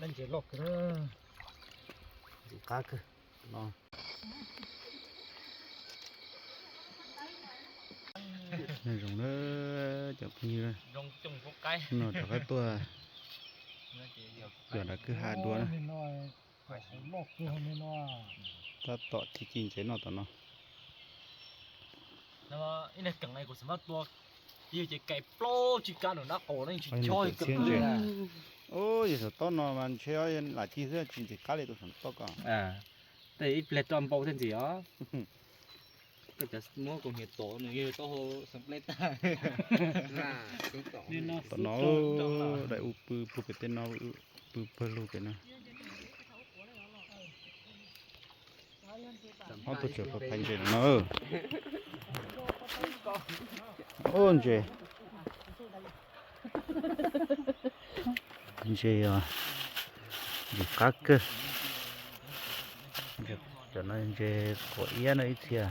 Ntses loj kawg, ntses qab kawg no. Zoo na, cov phooj ywg, no rov qab tuaj cuag nram kwj ha dua na. Tab tom ci ci ntses noj tom no. Ntses. Yog saum tob no mas ntshe lam ci xwb, tsis ntxim qab li tus saum toj ko. Tej ib pliag roj npau thiaj ntxim os. Koj cov muab kaus hniav tom nws yog taub hau xeev pleb tag. Tom no daim u pw puag pem tej no, pw pawg lug pem no. Ob tug tseem phais ntses no. Ub, ntses, ntses, ntses qab kawg. Cov no ntses quav iab no ib txhia.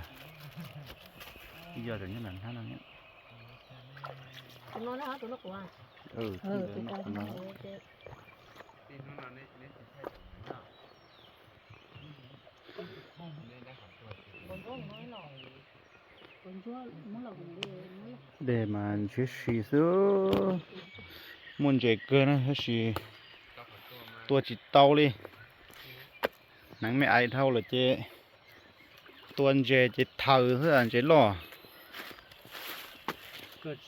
Ib yam cov nyob nram hnab no. Dej mas ntshiab si xwb, muaj ntses kawg na tab sis tua tsis tau li. Hneev me aiv dhau lawm ces tua ntses ces thaws xwb ntses loj. Coj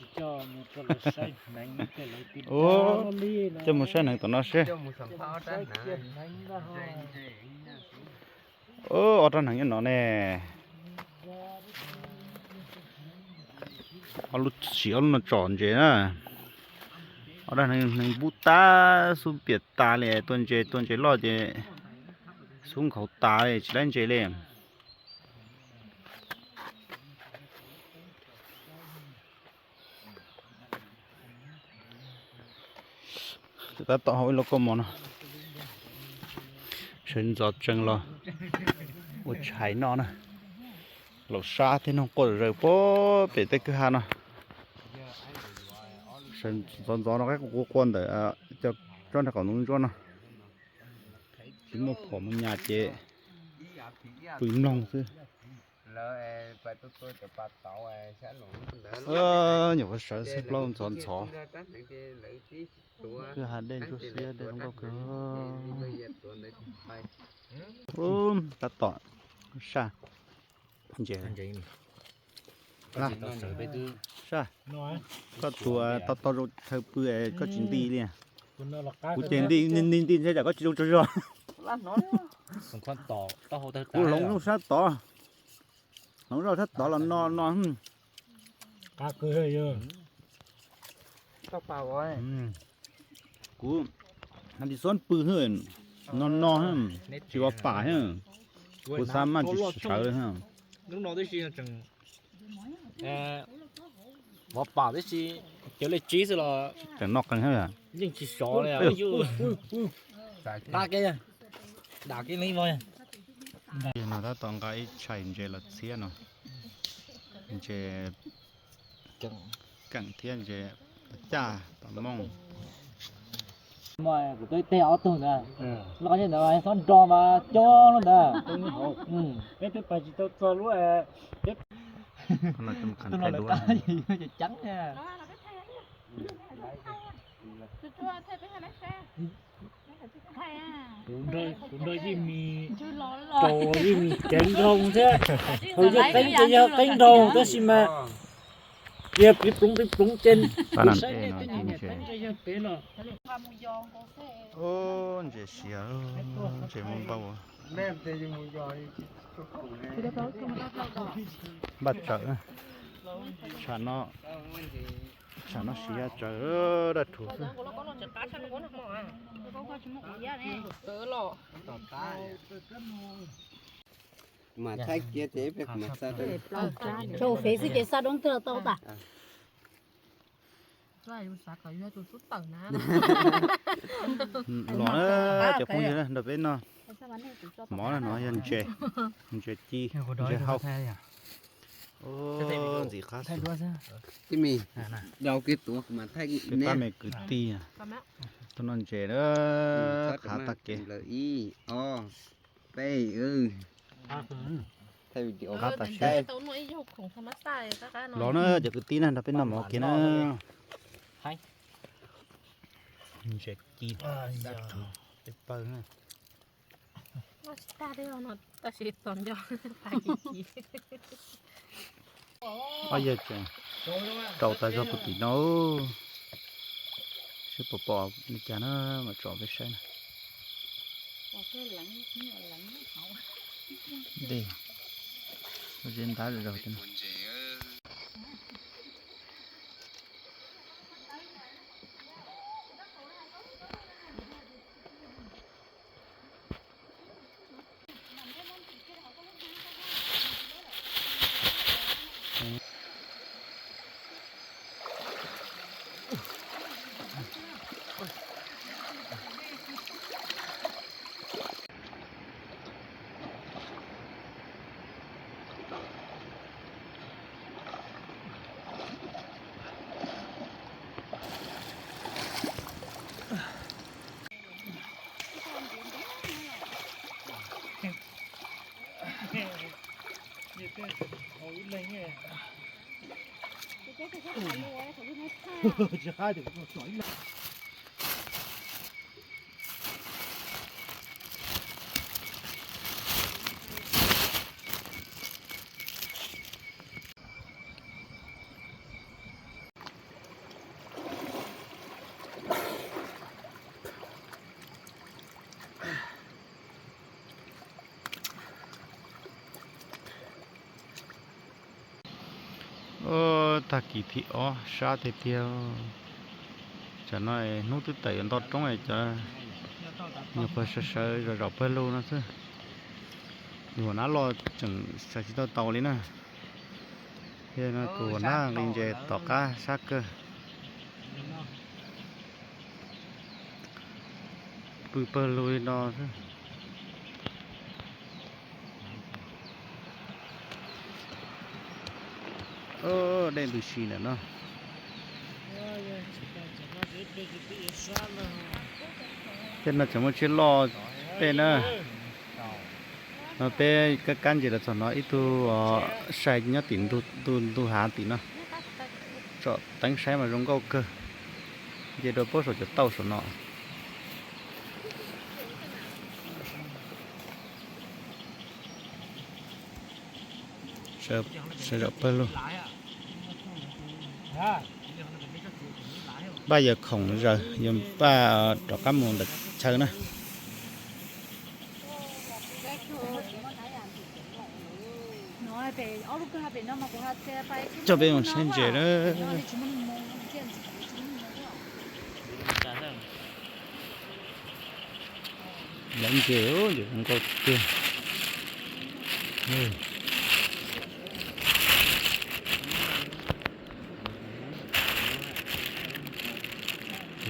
mus saib hneev tom no seb. Ob rab hneev nyob no ne. Ob lub sim ob lub no tsom ntses na. Ob rab hneev, hneev npub tas xub piam tas li, tua ntses tua ntses loj ces xub nkhaus tas li tsis laib ntses li. Tab tom hau ib lub kauj mom no, sawv ntxov tsees los ua tshais noj na. Laus sab thiab noog quaj zom zaws puag pem tej kwj ha no. Sawv ntxov ntxov no qaib qua qua ntawm tsob nrag qaum ntoo ntsuab no. Tsis muaj phom mus nyas ces pw mloog xwb. Nyuam qhuav sawv xwb plaub ntxhov ntxhov. Kwj ha dej ntsuab xiab dej zoo nkauj kawg. Tab tom saj ntses. Saj, koj tus tau tau zoo chaw pw koj tsis nti li. Kuv ces nti nti nti nti nti tsam koj tsis zoo tsaug zog. Kuv hloov zoj sab tod, hloov zoj sab tod los no no. Kuv hais tias xob pw no no, tsis ua pam, kuv xav mas tsis sawv li. Vov pam tib si, cov li tsib xwb los tseem noj qees thiab. Yeej tsis sov li, qa ke, dam ke li vog. No tab tom nqa ib tshais ntses los txhiab no, ntses keem thiab ntses caj tom mooj. Kuv twb teg ob tug ntawd, loj nyob ntawd xob nrog mas cob lub ntawd. Peb twb pais tsis tau txog lub, peb tus no tab yog ceev. Kuv nrog Yij Mis rau Yij Mis ceev nroog thiab, hauv yog qeeb ces yog qeeb nroog tab sis mas yog piv ploov piv ploov ces kuv saib nej tej no yog qeeb ces yog pem los. Ntses siav, ntses muaj npau. Npaj tsawm, tsam no siav tsawm daj rhuv xwb. Mas thaij kiag ces ib pliag kuv mam xa rau. Rau fev xwb ces xa rau twg los tau tas. Los na cov phooj ywg na, nrog peb noj mov na, no yog ntses, ntses ci, ntses hau. Ntxim qab xwb. Tij mis, yau kiag tuav kuv mam thaij. Peb pab me kwv tij tuaj noj ntses na, qhav tag kev. Ib, ob, peb. Qhav tas kev. Los na cov kwv tij na, nrog peb noj mov kiag na. Ntses ci, peb pawg na. Ob yawg tseem rau tas zog puag tim no, seb puas pom li cas na, mam tsom peb saib na. Dej, lub zeb ntab zog. Tag kis thib ob sab tiag tiag. Tsam no hnub twb tawm yuav nto roob, cov nyuam qhuav sawv sawv zom zaum pawg lug no xwb. Tus huam nab loj tseem sawv tsis tau taus li na. Yog no tus huam nab nqi ntses tom qab sab kawg. Pw pawg lug li no xwb. Dej ntws si ntawm no. Tej no tseem muaj tsiaj loj tej na. No peb kab kab ntses los txog no ib tug sai nyob tim ntug hav tim no. Tsom teeb saib mas zoo nkauj kawg. Nce rau pob saum cov tauj saum no. Sawv zaum pawg lug. Npaj yawg khoom zaws, yawg npaj rov qab mus ntawm chaw na. Coj peb mus saib ntses na. Lawv ntses, ntses zoo nkauj tiag.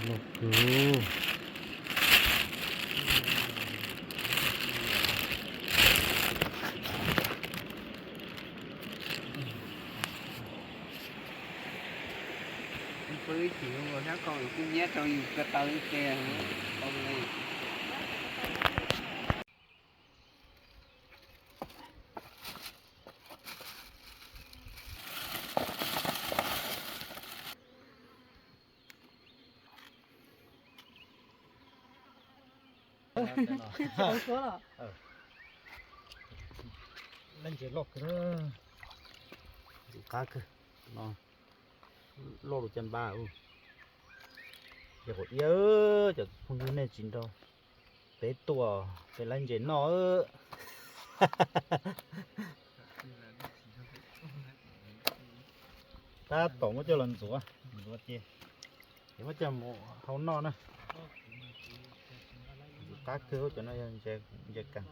Loj kawg. Pw ib chim zoo nkaus thiab, koj kuj nyiab rau yus ko taw ib ce. Lawv ntses loj kawg, ntses qab kawg no, loj lus cas npab. Ces qhov iab cov phooj ywg nej tsis nrog peb tuaj peb lawv ntses noj. Tab tom muab coj los ntxuav, ntxuav ces muab coj mus hau noj na. Ntses qab kawg, cov no yog ntses kas,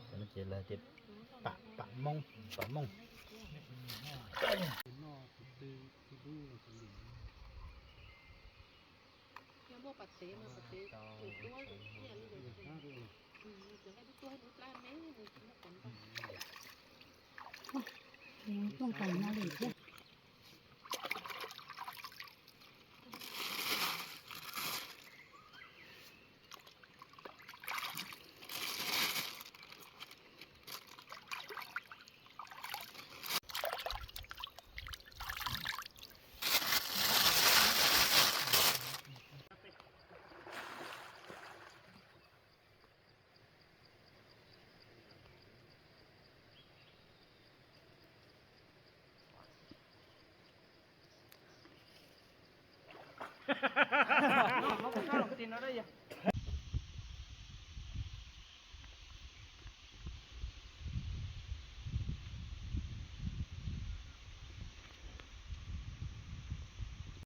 cov no ces lawv tias pam, pam moob, pam mooj. Kooj tas no li thiab.